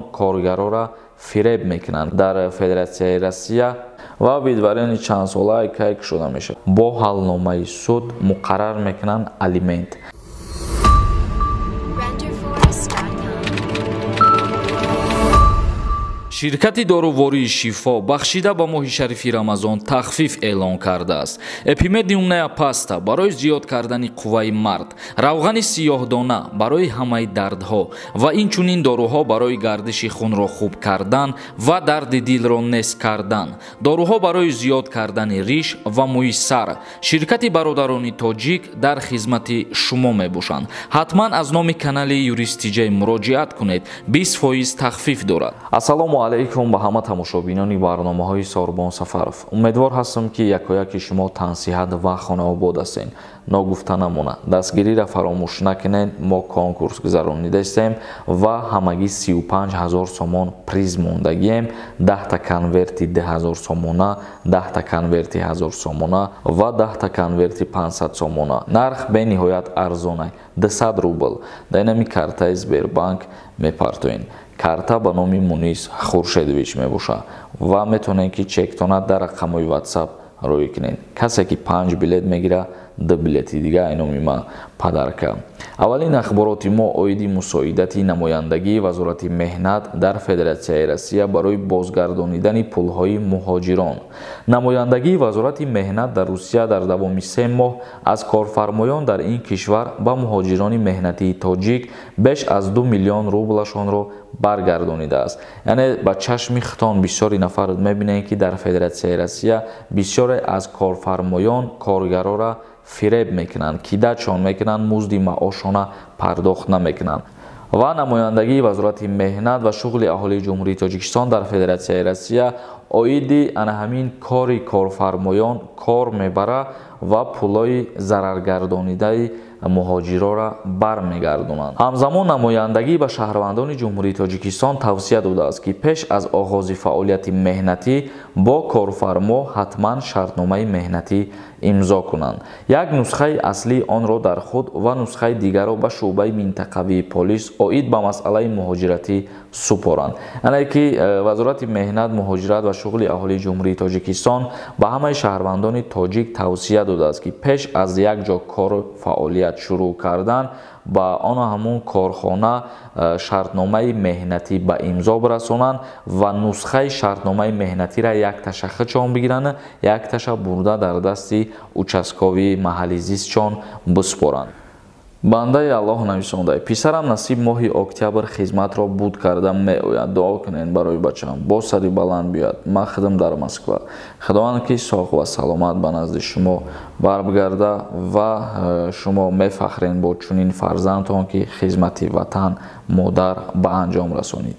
Коргарора фиреб мекунанд дар Федератсияи Россия ва выдворение чандсола кай кушода мешавад. Бо ҳалномаи суд муқаррар мекунанд алимент. Ширкати дорувории «Шифо» бахшида ба моҳи шарифи Рамазон тахфиф эълон кардааст. «Эпимед» умная паста барои зиёд кардани қувваи мард, равғани сиёҳдона барои ҳамаи дардҳо ва инчунин доруҳо барои гардиши хунро хуб кардан ва дарди дилро нест кардан, доруҳо барои зиёд кардани риш ва мӯи сар. Ширкати бародарони тоҷик дар хизмати шумо мебошанд. Ҳатман аз номи канали Юрист Тиҷай муроҷиат кунед, 20% тахфиф дорад. Ассалому алайкум ба ҳама тамошобинони барномаҳои Сорбон Сафаров. Умедвор ҳастам, ки якояки шумо тансиҳат ва хонаобод ҳастед. Ногуфта намона, дастгириро фаромӯш накунед. Мо конкурс гузаронидаистем ва ҳамагӣ 35 ҳазор сомон приз мондагием: 10-та конверти 2000 сомона, 10-та конверти 1000 сомона ва 10-та конверти 500 сомона. Нарх бениҳоят арзонай, 200 рубл. Дар инами картаи Сбербанк мепартоен. Карта ба номи Мунис Хуршедович мебошад ва метавонед, ки чектона дар рақамҳои WhatsApp рӯй кунед. Касе ки панҷ билет мегирад, ду билети дига айноми ман подарка. Аввалин ахбороти мо оиди мусоидати намояндагии Вазорати меҳнат дар Федератсияи Россия барои бозгардонидани пулҳои муҳоҷирон. Намояндагии Вазорати меҳнат дар Русия дар давоми 3 моҳ аз корфармоён дар ин кишвар ба муҳоҷирони меҳнатии тоҷик беш аз 2 миллион рублашонро баргардонидааст. Яъне ба чашми хитон бисёри нафар мебинем, ки дар Федератсияи Россия бисёре аз корфармоён коргарора фиреб мекунанд, кидачон мекунанд, музди маошона пардохт намекунанд. Ва намояндагии Вазорати меҳнат ва шуғли аҳолии Ҷумҳурии Тоҷикистон дар Федератсияи Россия оиди ана ҳамин кори корфармоён кор мебара ва пулҳои зараргардонидаи муҳоҷирора бармегардонанд. Ҳамзамон намояндагӣ ба шаҳрвандони Ҷумҳурии Тоҷикистон тавсия додааст, ки пеш аз оғози фаъолияти меҳнатӣ бо корфармо ҳатман шартномаи меҳнатӣ имзо кунанд, як нусхаи аслии онро дар худ ва нусхаи дигарро ба шӯъбаи минтақавии полис оид ба масъалаи муҳоҷиратӣ супоранд. Яъне ки Вазорати меҳнат, муҳоҷират ва шуғли аҳолии Ҷумҳурии Тоҷикистон ба ҳамаи шаҳрвандони тоҷик тавсия додааст, ки пеш аз як ҷо кору фаъолият шурӯъ кардан ба оно ҳамун корхона шартномаи меҳнатӣ ба имзо бирасонанд ва нусхаи шартномаи меҳнатиро якташа худшон бигиранд, якташа бурда дар дасти участковый маҳалли зистшон биспоранд. Бандаи Аллоҳ нависонда: «Писарам насиб моҳи октябр хизматро буд карда меояд. Дуо кунед барои бачаам, бо сари баланд биёяд. Ман худам дар Москва». Худованд ки соғ ва саломат ба назди шумо барбигарда ва шумо мефахрен бо чунин фарзандтон, ки хизмати ватан модар ба анҷом расонид.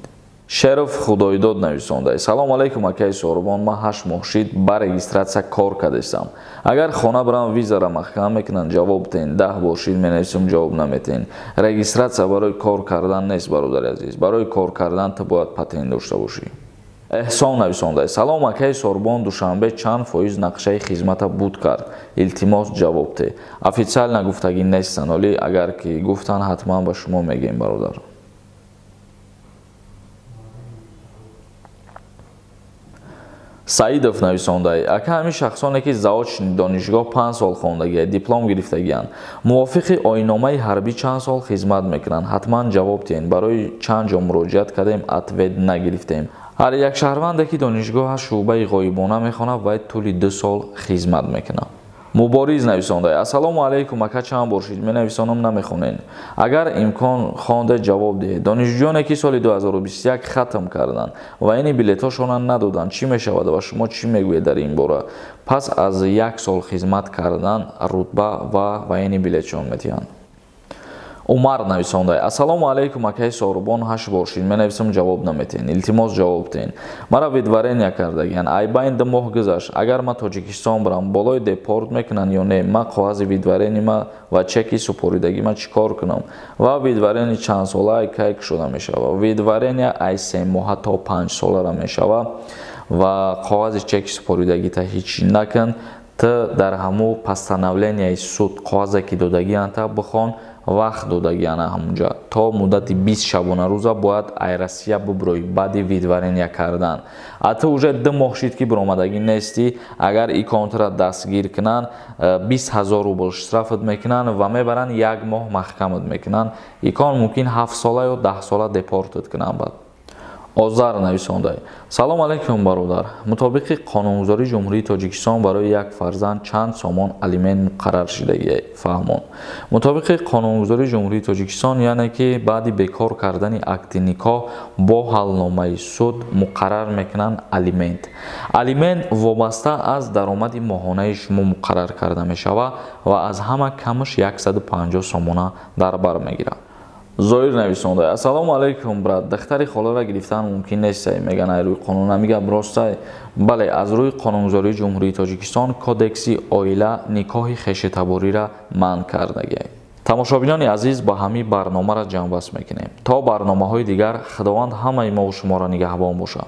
Шеров Худойдод нависонда: «Салом алайкум, акаи Сорубон. Ман 8 моҳ шид ба регистрация кор кардастам. Агар хона бирам, визара маҳкам мекунанд? Ҷавоб тен. 10 бор шид менависам, ҷавоб наметен». Регистрация барои кор кардан нест, бародари азиз. Барои кор кардан ту бояд патент дошта бошӣ. Эҳсон нависонда: «Салом, акаи Сорбон. Душанбе чанд фоиз нақшаи хизмата буд кард? Илтимос, ҷавоб те». Официально гуфтагӣ нестан, оли агар ки гуфтан, ҳатман ба шумо мегӯем, бародар. Саидов нависонда: «Ака, ҳамин шахсоне, ки заочный донишгоҳ 5 сол хондагия, диплом гирифтагиянд, мувофиқи оинномаи ҳарбӣ чанд сол хизмат мекунанд? Ҳатман ҷавоб диҳед. Барои чанд ҷо муроҷиат кардем, ответ нагирифтем». Ҳар як шаҳрванде, ки донишгоҳ шӯъбаи ғоибона мехонад, вай тӯли 2 сол хизмат мекунад. Мубориз нависонда: «Ассалому алайкум, ака. Чанд бор шид менависонам, намехонед. Агар имкон хонда ҷавоб диҳед. Донишҷӯёне, ки соли 2021 хатм карданд ва ини билетҳошонро надоданд, чӣ мешавад ва шумо чӣ мегӯед дар ин бора? Пас аз як сол хизмат кардан рутба ва военный билетшон метиҳанд». Умар нависонда: «Ассалому алайкум, акаи Сорубон. Ҳашт бор шид менависам, ҷавоб наметиҳен. Илтимос, ҷавоб диҳен. Мара выдворения кардагиян, айбайн 2 моҳ гузашт. Агар ман Тоҷикистон бирам, болои депорт мекунанд ё не? Ман коғази выдворенима ва чеки супоридагима чӣ кор кунам? Ва выдворение чандсола кай кушода мешавад?» Выдворения ай 3 моҳа то 5 солара мешавад ва коғази чеки супоридагита ҳеҷ накун. Ту дар ҳамун постановленияи суд, коғазе ки додагианта, бихон. Вақт додагиана ҳамунҷа то муддати 20 шабонарӯза бояд ай Россия буброӣ баъди выдворения кардан. А ту уже 2 моҳ шид, ки биромадагӣ нестӣ. Агар иконтра дастгир кунанд, 20 ҳазор рубл штрафат мекунанд ва мебаранд, як моҳ маҳкамат мекунанд. Икон мумкин 7 сола ё 10 сола депортат кунанд. Баъд Озар нависонда: «Салом алайкум, бародар. Мутобиқи қонунгузории Ҷумҳурии Тоҷикистон барои як фарзанд чанд сомон алимент муқаррар шудагӣ, фаҳмон?» Мутобиқи қонунгузории Ҷумҳурии Тоҷикистон, яъне ки баъди бекор кардани акди никоҳ бо ҳалномаи суд муқаррар мекунанд алимент. Алимент вобаста аз даромади моҳонаи шумо муқаррар карда мешавад ва аз ҳама камаш 150 сомона дар бар мегирад. Зоир нависонда: «Ассалому алайкум, брат. Духтари холаро гирифтан мумкин нестай, меган, ай рӯи қонун ҳами гап ростай?» Бале, аз рӯи қонунгузории Ҷумҳурии Тоҷикистон, Кодекси оила никоҳи хешутабориро манъ кардагиай. Тамошобинони азиз, ба ҳамин барномаро ҷамъбаст мекунем. То барномаҳои дигар Худованд ҳамаи мову шуморо нигаҳбон бошад.